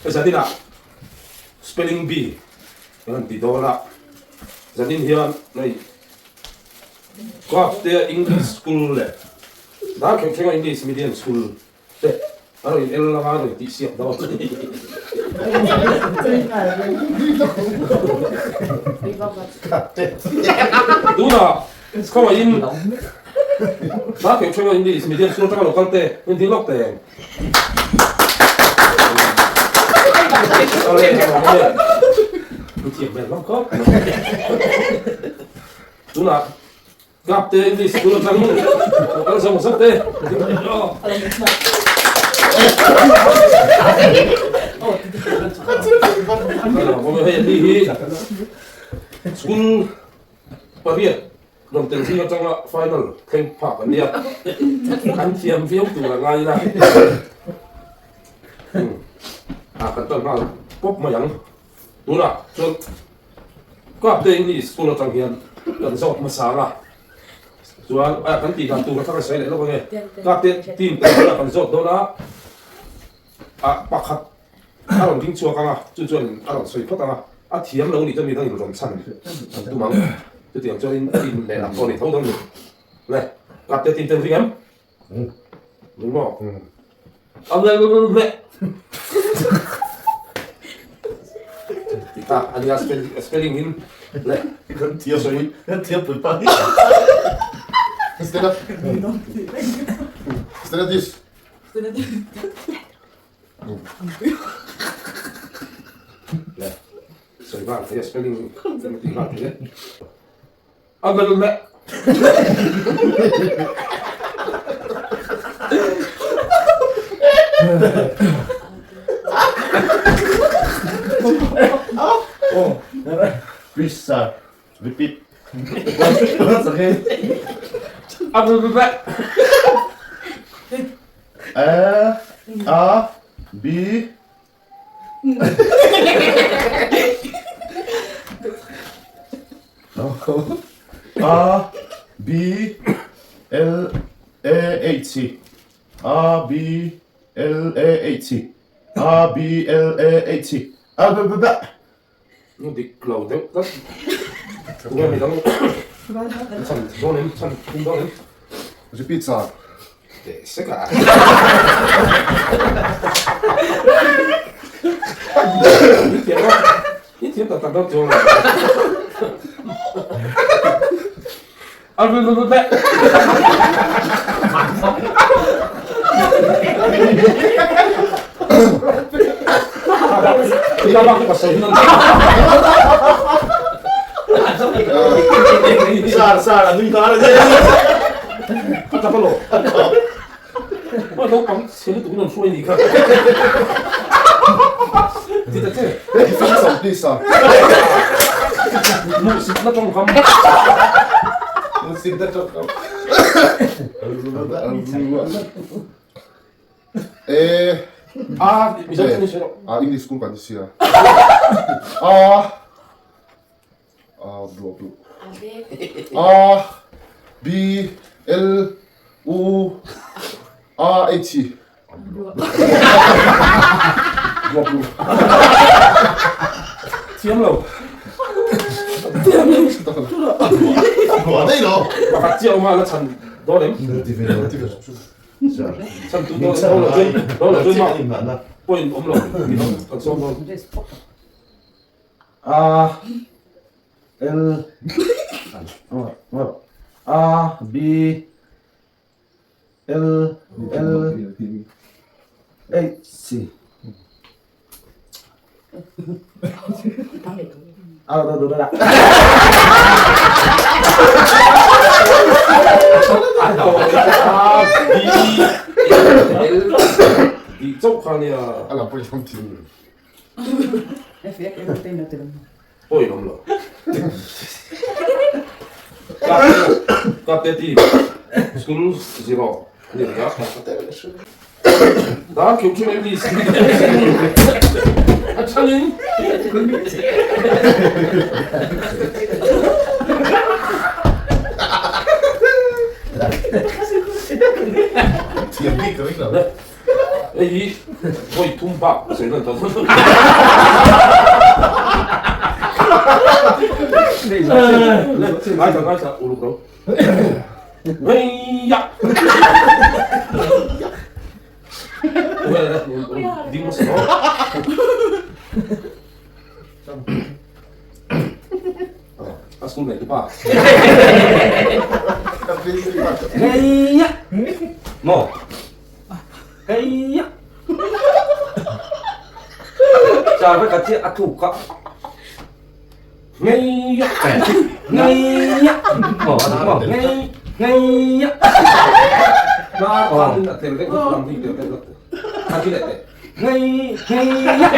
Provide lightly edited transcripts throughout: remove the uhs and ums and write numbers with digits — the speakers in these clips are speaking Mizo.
Hei zaninah spelling bee kan han ti dawn a, zanin hian hei Kaptea English School leh Darkheuhthlenga English Medium School te a rawn in el anga a rawn tihsiak dawn a ni. Tunah khawngaihin Darkheuhthlenga English Medium School atanga lo kal te in ding lawk teng. Tunah Club te English school atang lo kal zawng zawng te. Hei ani hi school pariat rawn tel zing atanga final thleng phak an nia. An thiam viau tur a ngai ila. A kan tan nghal pawp mai ang. Tunah chuan Club te English school atang hian kan zawk hmasa ang a, chuan a kan tih dan tur atang a sawi leh lawk ange. Club te team te bulah kan zawt dawn a, a pakhat a rawn ding chhuak ang a, chu chuan a rawn sawi phawt ang a, a thiam lo nih chuan midang in rawn chhan an tum ang. Chutiang chuan team leh lam pawh a ni tho dawn a ni. Le, Club te team te an ring em? Ring maw? Ania spelling in le Kan thiam pui pa hi. Stand up. Stand up this. Le sawi nghal thei a spelling ti nghal thei e. A bel meh. Please sir, repeat. Once again. A bel meh. A A B A B L A H A B L A H A B L A H A B B B Nu dik lo deuh tlat. Tunge mi dang chhan dawn em chhan tum dawn em. Repeat sir. Teh sek a. I thiam a, i thiam tak tak dawn chuang lo. A ru ru ru beh. Ila bak ka sawi nan. Sir sir a nui nghal a ni. A tap alawm. A naupang chhe lutuk in an hruai anih kha. Ti ta che. Finish some please sir. Hmuhsitna tawngkam. Hmuhsitna tawngkam. E. A Mizo tawng ni sawi rawh. A English school kan ni sia. A. A blu blu. A B L U A H Blu blu. Thiam lo. Bua daih lo. Pakhat chiah awm a la chhan dawn em? Chhan tu dawn lo chuan dawn lo chuan mah point awm lo kan sawm dawn. A L A B L L H A do do do da. A B L tih chauh kha nia. A lam pawh i hmang thin. Pawi awm lo. Ka te ti school zero ani ria. Dar khiu khiu MDC. A changin. Thiam bik ka ring lo. Hei hi. Vawi thum bak sawi nawn tawh dawn. Ngaithla ngaithla uluk ro. Heiya! Ding hmasa rawh. A school mate pa. Heiya! Maw? Heiya! Char vek a chiah a thuk kha. Heiya! Heiya! Maw a thuk maw? Hei heiya! Hnar khan a tel deuh vek lam hi tel deuh vek. Kha chi leh teh. Hei heiya!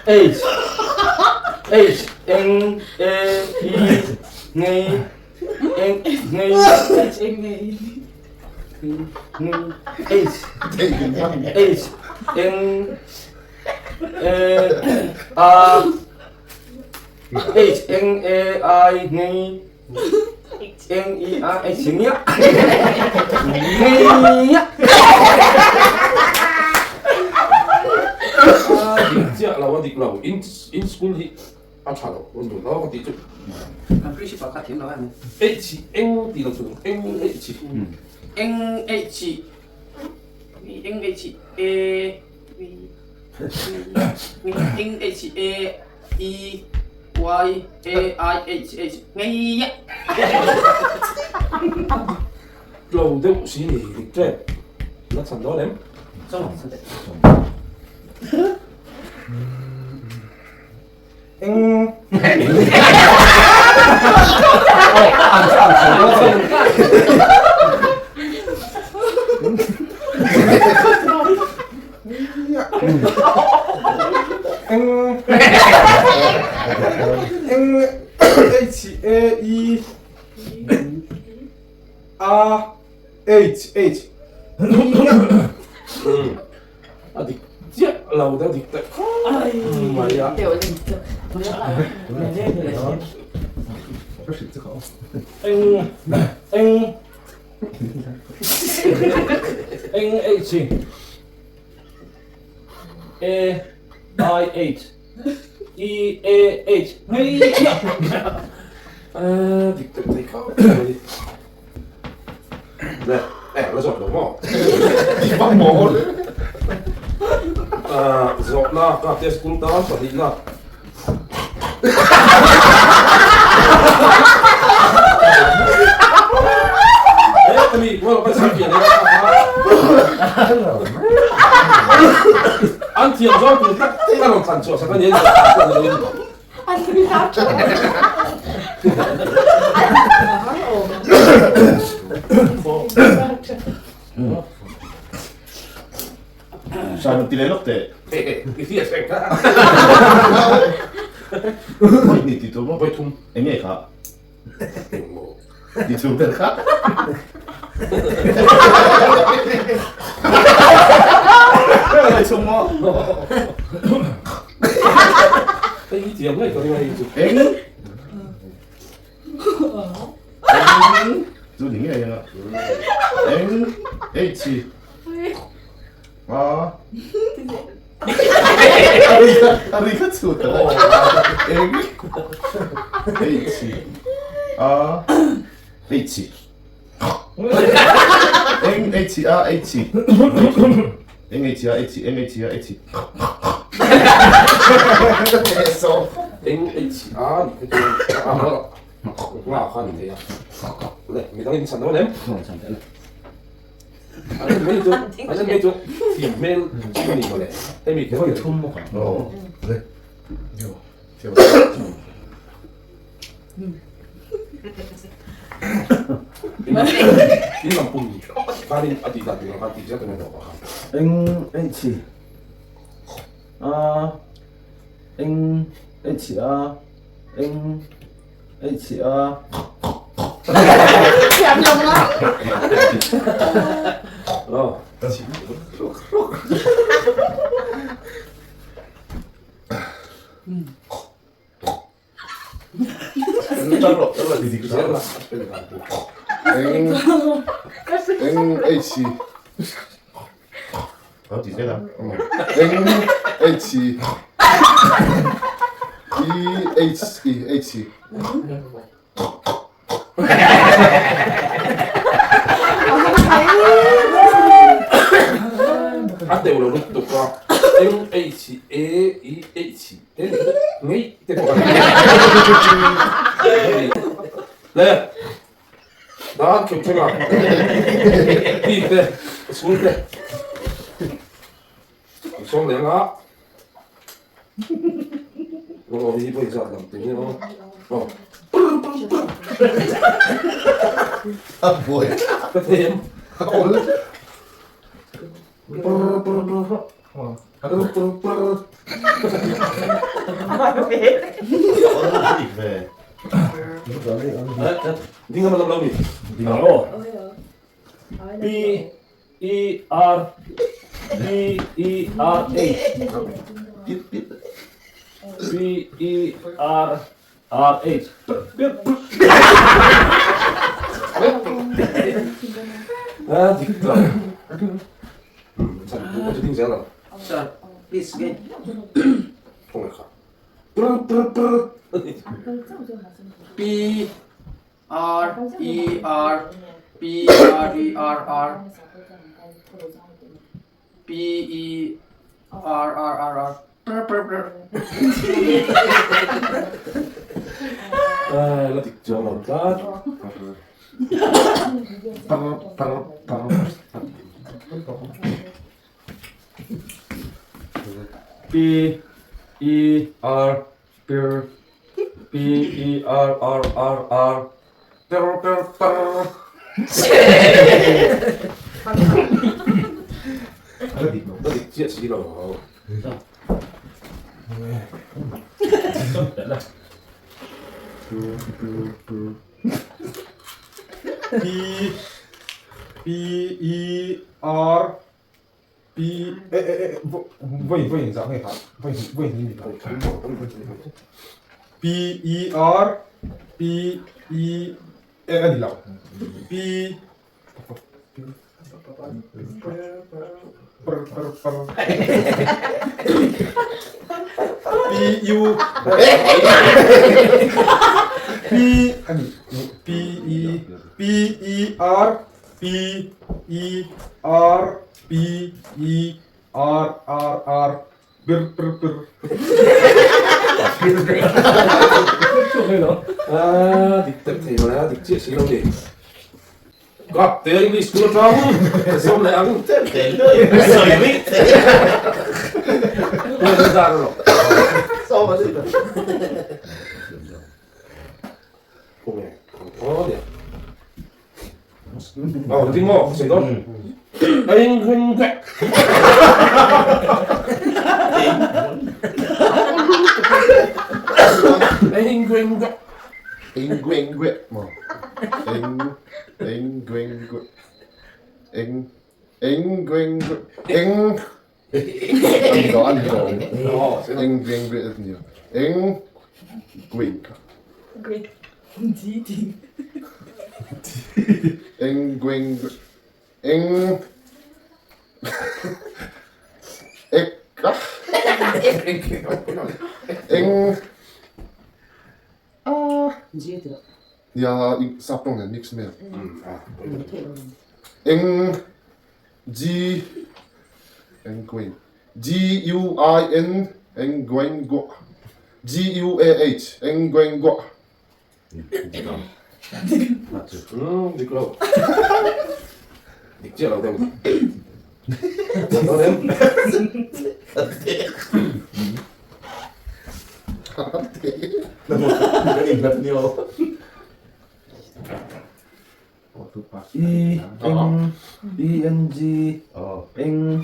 H H N A E ngei N ngei H N ngei H H N A R H N A I ngei N E R H nghĩa nghĩa dik chiah lo a dik lo in in school hi a tha lo rawn duh lo ka tih chu kan principal kha thiam lo em H eng tih lo chu eng H eng H eng H A eng H A E Y A I H H ngei a. Tlo deuh si ni dik ṭep la chhan dawn em? Eng. Eng Eng H A E R H H A dik chiah lo deuh dik tak mai a. Eng Eng Eng H A I H E A H Hei A dik tak thei khawp mai. Le, eh la zawt lo maw? Bak maw? Zawhna ka te school tan pahnihna. An thiam zawng tur tak ka rawn thlan chhuah sak a ni Simon ti leh lawk teh. I hriat reng kha. Vawi hnih ti tur maw? Vawi thum. Eng nge kha? Eng maw? Ti tur ber kha. Vawi thum maw? Hei hi thiam ngei ka ring a hei chu. Eng? Eng? Chu ni ngei anga. Eng? H. A. A ri kha chu ta. Eng? H. A. H. Eng H A H. Eng H A H Eng H A H. Eng H A ni kha chu a nga kha ni thei a. Le midang in chhan dawn em? An en mai chu an en mai chu thiam hmel a ni mawle hemi kher Vawi thum maw kha. Aw le. Yo. Thiam. In lam pum khanin a tih dan tur ang khan tih zel ka ngaihtuah pah kha. Eng H A Eng H A Eng H A Thiam lo nga. Aw. Tar rawh, tar rawh, dik zel la, a spell dan tur. Eng Eng H Lo ti zel a. Eng H E H E H A teuh lo lutuk a, Eng H E E H te ngei te pawh a ni. Le dan kheuh thleng a, team te school te an sawm leh anga aw hi pawh inzat lam te hi aw A buai ka them a awl Ding a lam lo ni. Ding aw. P E R P E R H P E R R H A dik lo. Chan tu chu ding zel lo. Sir, please ge. Thong kha. Prr prr prr. P R E R P R E R R P E R R R R Prr prr prr. A la dik chuang lo tlat. Prr prr prr. P E R P P E R R R R Per per per. A dik lo. La dik chiah si lo. P P E R P e e e vawi vawi engzah nge kha vawi hnih vawi hnih ni ta P E R P E e a ni lo P Pr pr pr P U P a ni P E P E R P E R P E R R R Bir pr pr A dik tak thei lo a dik chiah si lo ni. Kap te English school atang ka zawm leh ang. Sawi rik thei. Pu zar rawh. Sawm a ni ta. Khawnge aw nia. Aw ding aw sei dawn. Eng eng vek. Eng eng vek. Eng eng vek maw. Eng eng eng eng eng eng eng a ni lo a ni lo eng eng eng a ni lo eng eng eng eng eng ek eng Nia sap tawng nen mix vel. Eng G Eng Guin G U I N Eng Guin Gua G U A H Eng Guin Gua Dik lo. Dik chiah lo deuh. Dik lo em. E N E N G N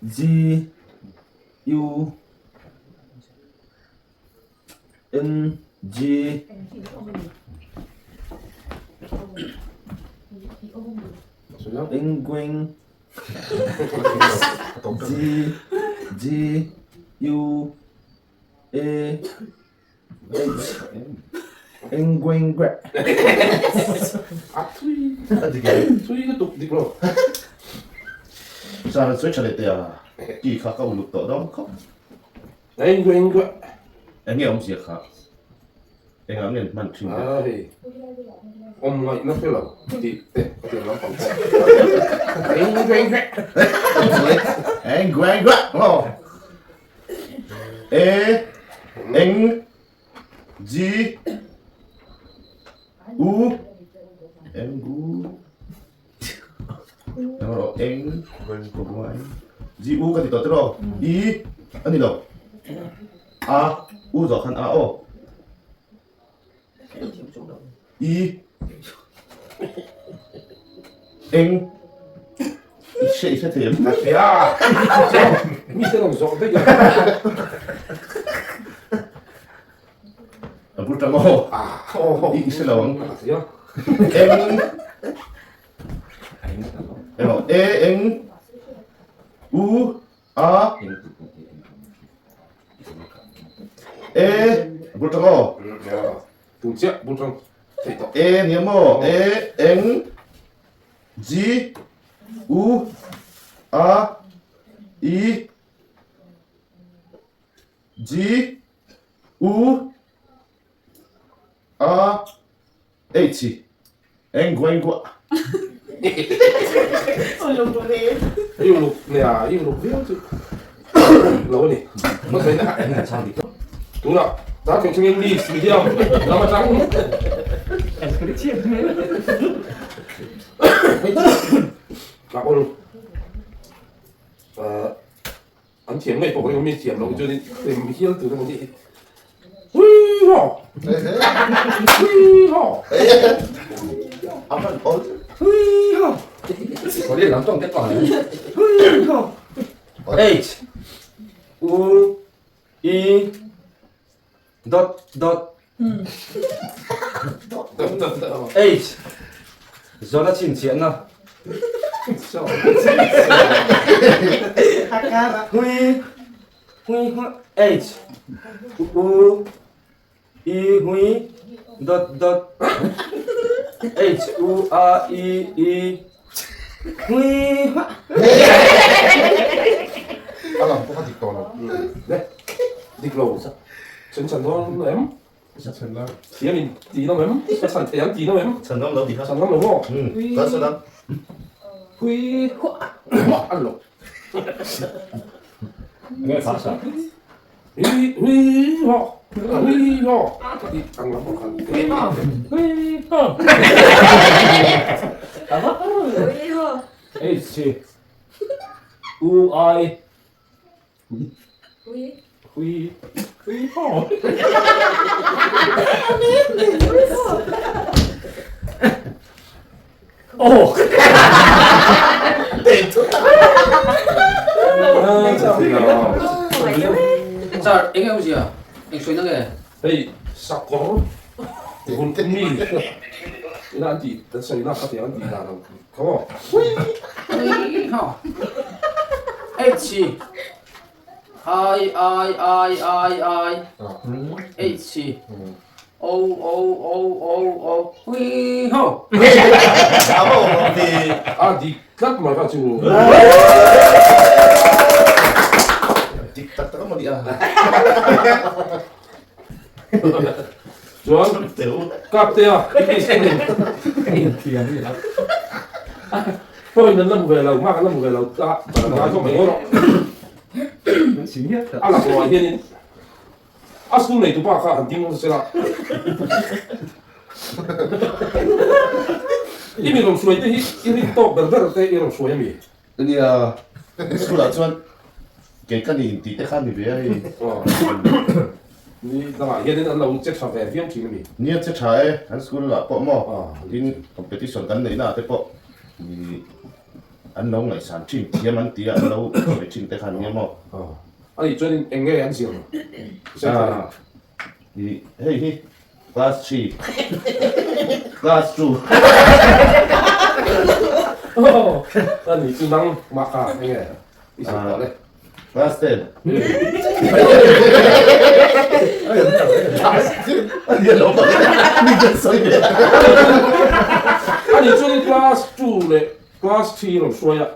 G U N G N G G G U A H. Engwengue. A thui. A dik em? Thui lutuk dik lo. Sir, sawi tha leh teh a. Ki kha ka uluk tawh dawn khawp. Engwengue. Eng nge awmzia kha? Engah nge an hman thin te? A hei. Awm ngaihna hre lo tih te ka tiang lampang pawh. Engwengue. Engwengue. E eng G U N Gu Eng Eng G U ka ti tawh tiraw I a ni lo A U zawh khan A aw I Eng I hre i hre thei em? Ka hria mi te rawn zawh daih a. A bul tang aw. I hre lo ang. Ka hria. Eng Emaw E eng U A E a bul tang aw. Tun chiah bul tang thei tawh. E nia maw E eng G U A I G U A H Eng gua eng gua. I uluk nia i uluk viau chu lo a ni. Tunah ta theng thengin mi medium lam atang Ka awl an thiam ngei pawh ka ring a mi thiam loh chuan in hial tur emaw tih hi Hui haw Hui haw Hui haw Hui haw H U I dot dot H Zawhna chhinchhiahna Hui hui hui H U I hui dot dot H U A I I hui hua. A lang pawh a dik tawh lo. Le dik lo chen chhan dawn em? Chhan la. Thiam in ti nawm em? Ka chhan thei ang ti nawm em? Chhan nawm lo ti kha. Chhan nawm lo maw? Ka chhan ang. Hui hua hua an lo. Nge phah sa. Hui hui haw hui haw tih ang lam pawh khan hui haw H U I Hui hui hui haw Oh Sir, eng nge awmzia? Eng sawi na nge? Hei sakawr hun mi ina an tih kan sawi na kha tiang an tih dan ang kha maw? H I I I I I H O O O O O Hui ho! A dik tlat mai kha chu. Dik tak tak a maw nia. Chuan Kaptea Pawhin an la hmu ve lo, hma kan la hmu ve lo ta ngai zawk mai ngawt rawh. A laklawh ah hianin A school nei tupa kha han ding se la. I mi rawn hruai te hi i rin tawk ber ber te i rawn hruai a mi? Nia, school ah chuan kei ka ni intih te kha ni ve a hei. Ni dangah hianin an lo che tha ve viau thin a mi? Nia che tha e, an school ah pawh maw tin competition kan neih na ah te pawh an lo ngaihsan thin thiam an ti a an lo sawi thin te kha nia maw. A nih chuan eng nge an zir? Ih hei hi class 3 class 2 A nih chu nang mah kha eng nge i zir tawh le? Class 10 A nia lo. sawi ve. Ani chuanin class 2 leh class 3 rawn hruai a.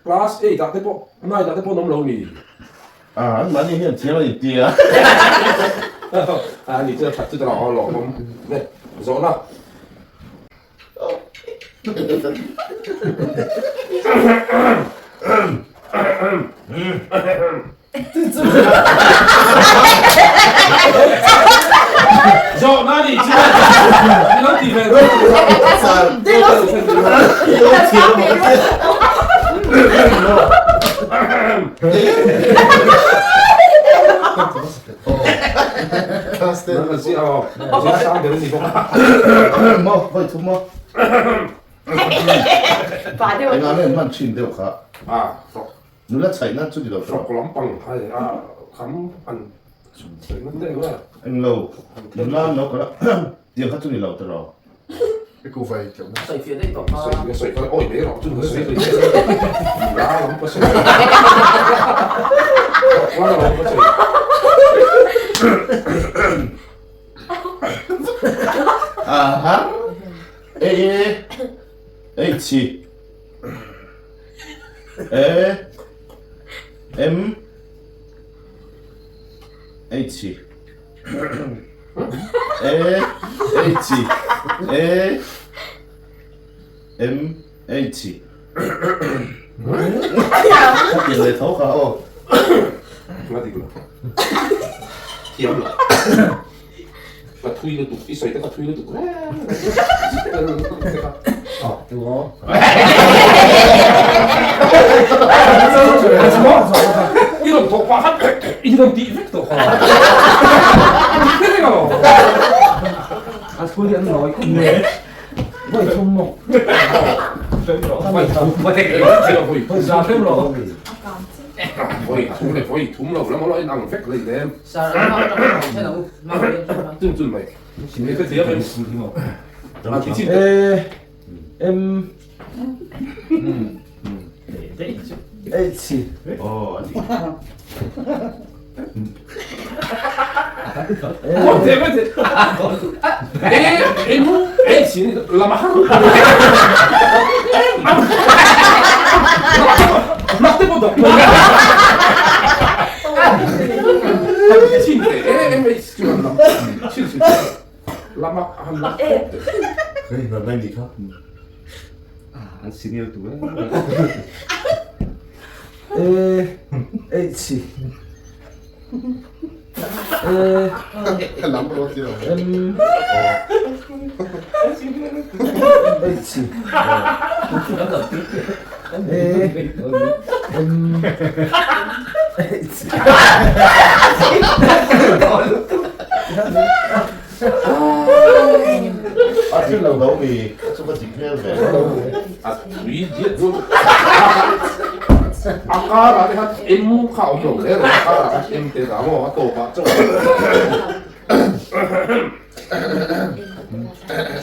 Class 8 ah te pawh 9 ah te pawh an awm lo mi. A, an mahni hian thiam a inti a. A ni chuan that chu ta lo lawm awm e. Zawhna. Zawhna ni chuan i lo ti ve dawn Maw, vawi thum maw. Engah nge an hman thin deuh kha? Nula chhaih nan chu ni lo tawh. Englo, nula an lo kal a, tiang kha chu ni lo tawh. Aha E H E M H E H E M H Khatiang leh tho kha aw. Nga dik lo. Thiam lo. Ka thui lutuk, i sawi te ka thui lutuk reng reng. I rawn thawk pah khan i rawn tih vek tawh kha. A school hi an nawi khawp mai. Vawi thum maw? Vawi thum. Vawi za hrem lo. Vawi thum leh vawi thum lo lam erawh a inang vek lei lem. Chun chun mai. Ka thiam em? E M H E M H lama Lama han lak tawp teh. Hei hna ngai nih kha. An senior tu e. E H E Lam ro ti lo. M H E M H A thil lo lo mi a chu ka dik hmel ve. A tui diat chu a kar ah te khan em kha a awm lo hle a kar ah khan em te dah maw a tawp ah chauh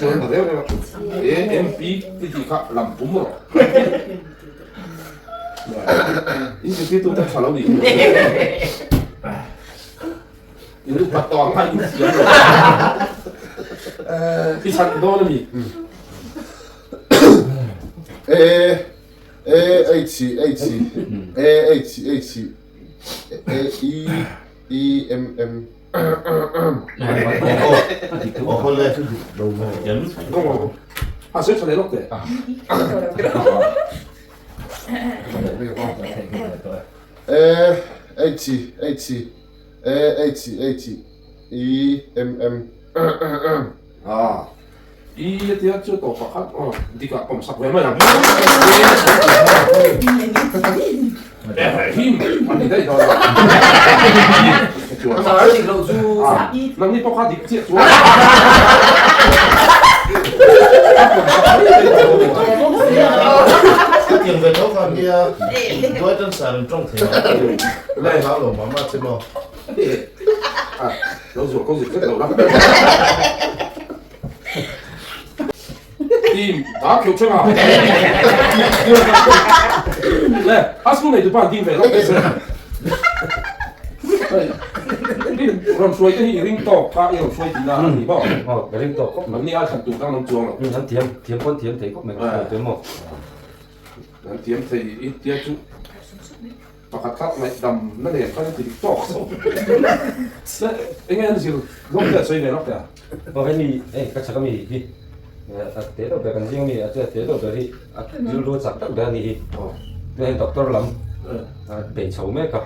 chuan ta reuh reuh a A M P ti tih kha lam pum rawh in zirtirtu te tha lo nih In upat tawh ang kha in thiam lo. I chhan dawn a mi? A A H H A H H A E E M M A sawi tha leh lawk teh. A H H A H H E M M A I a tia chu tawp pakhat aw dik ah pawm sak ve mai ang. Him a ni daih dawn a. A dik loh chu. Nang ni pawh kha dik chiah chuan. A pawm sak mai daih dawn a. Hetiang ve tho khan nia Duaitan sar an tawng thei a. Lai hlau lo mah mah che maw? Lo zuah ko zuk zet lo la. Team ta kheuh theng a. Le, a school nei tu pa an team ve lo. rawn hruai te hi i ring tawk kha i rawn hruai tihna a ni maw? Aw, ka ring tawk khawp mai. An ni ai thlan tur dang an awm chuang lo. An thiam, thiam pawn thiam thei khawp mai ka hria teh maw? An thiam thei i tia chu pakhat kha ngaihdam na nen khan an ti dik tawk so. Enge an zir lawk te a sawi ve lawk teh a? Aw hemi hei ka chak ami hi a te deuh ber kan zing ami a chu a te deuh ber hi a rilru a chak deuh ber a ni hi. Tunah hian doctor lam a bei chho mek a.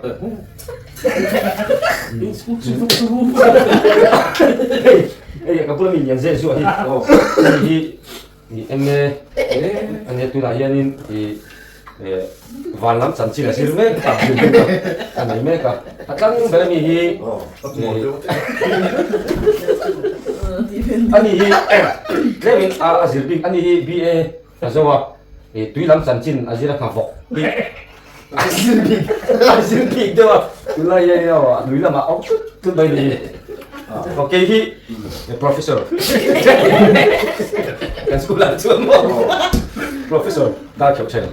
Hei hei ka bula mi lian zeh zuah hi hei hi i enge a nia tunah hianin i van lam chanchin a zir mek a a nei mek a a tlang ber ami hi ani hi tlemin a zir bik ani hi BA a zo a tui lam chanchin a zir a hna vawk a zir bik a zir bik deuh a tunlai hian a lui lamah a awm tlut tlut mai ni okay hi professor kan school ah chuan maw professor dar kheuh chen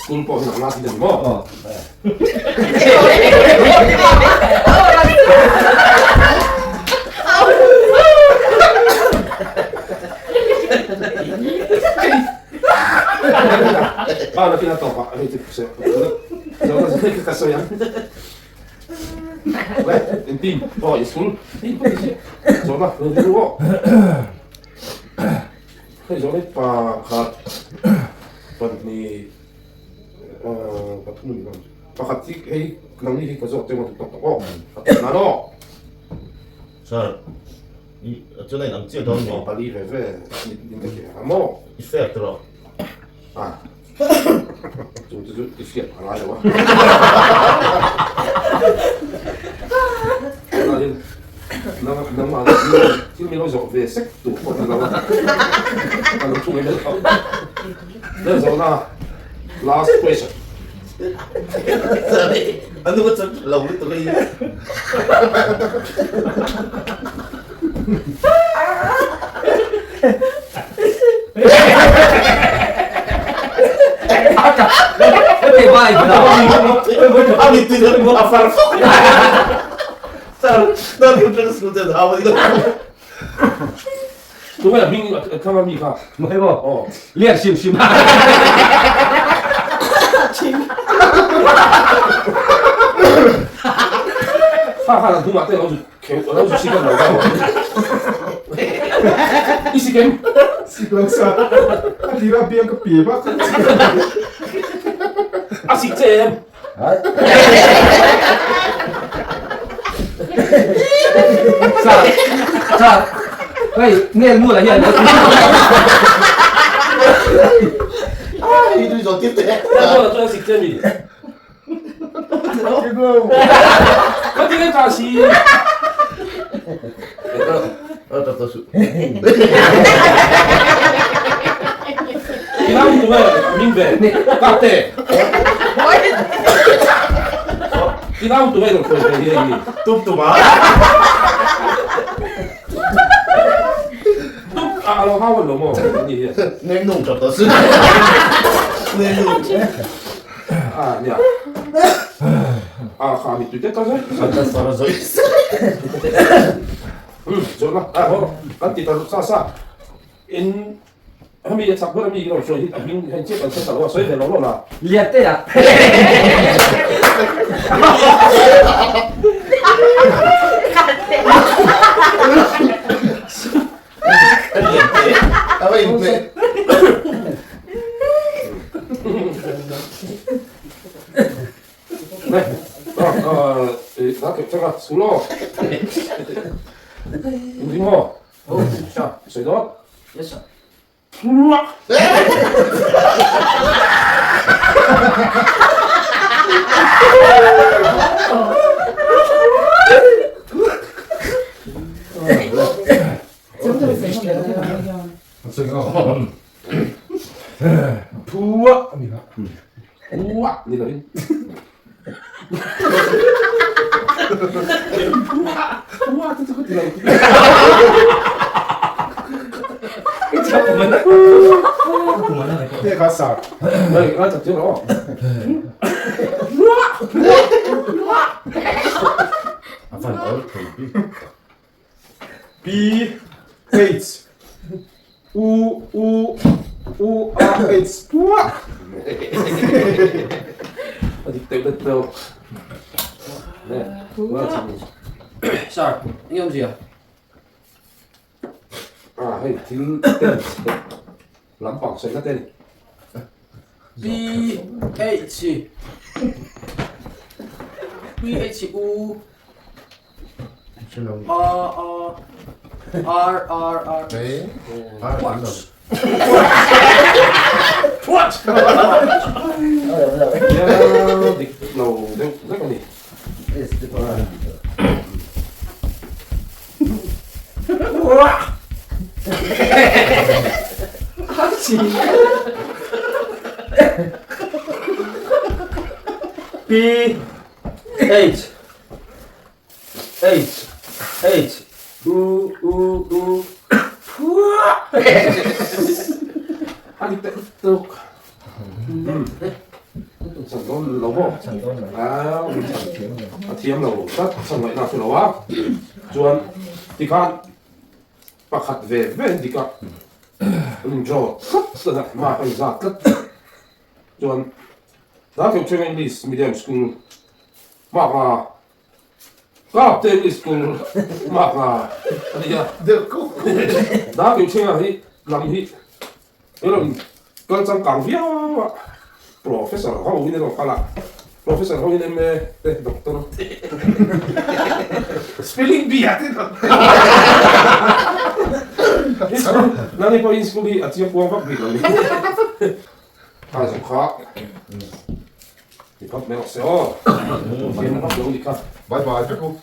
school pawh hi la ti maw Pa na kina tawp ah hei chu ka sawi ang in team pawh i school team pawh ni si zawhna rilru aw hei zawhna hi pa khat pahnih pathum ni ang pakhat hi hei nangni hi ka zawk cheu a tawk tawk aw a tawp nan aw Sir i chuan a inang chiah dawn ni pali ve ve in ka hria ang maw i fair tawh a Chu chu chu i hriat a ngai lo a. Nangmah thil min lo zawh ve sek tur pawh ni lo a. Ka lo thu mai mai lo. Ka zawhna last question. A nu ka chan lo lutuk a hi. Tunge a hming a thlang a mi kha? Mawi maw? Lian hrim hrim. Kha khan a hnungah te a lo zut kheuh a lo zut sik a lo kha. I sik em? Sik lo sa. A tira biang ka pe vak. A sik che em? Sa sa hei nel mual ah hian Nel mual ah chuan a sik che a mi? Ka ti nge ta si? I nau tunge min ve ka te. I nau tunge rawn sawi ve hi hei hi. Tup tum a. Tup a lo hau an lo maw ni hi. Neng nung tap ta si. Neng nung. A nia. A kha mi tui te ta zai. Ta sara zai. Zawh la, a haw kan ti ta sa sa. In hemi a chak ber ami ilo sawi hi a hming hei chiah kan hre ta lo a sawi ve lo lo la. Lian te a. A va inhmeh. Yes sir. Phua a ni kha. Phua ni lo in. Phua phua te chu ka ti lo. Te kha sa. Nei ngai tak chiang lo. Van awl thei bik tak. P H U U U A H puah. A dik teuh deuh teuh. Nè, Sir, eng awmzia? Ah, hei thil ten lampang sawi na te ni. P H P H U A A R R R What? Dik lo deuh vek a ni. P H H H U U U A dik teuh teuh. Chan dawn lo maw? Chan dawn lo. A thiam lo tlat chan ngaihna chu lo a. Chuan tikhan pakhat ve ve dik a an draw tlat tlat a mark a inzat tlat. Chuan Darkeuh English Medium School mark a Kap te English school mark a a ni a. Darkeuh hi lam hi He rawn kal changkang viau a, Professor ho in a rawn kal a, Professor ho in MA te Doctor te Spelling bee ah te Nani pawhin school hi a chiang kuang vak bik lo ni. Kha zawng kha ti phawt mai rawh se aw. Thiam vak lo ni kha. Bye bye vek u.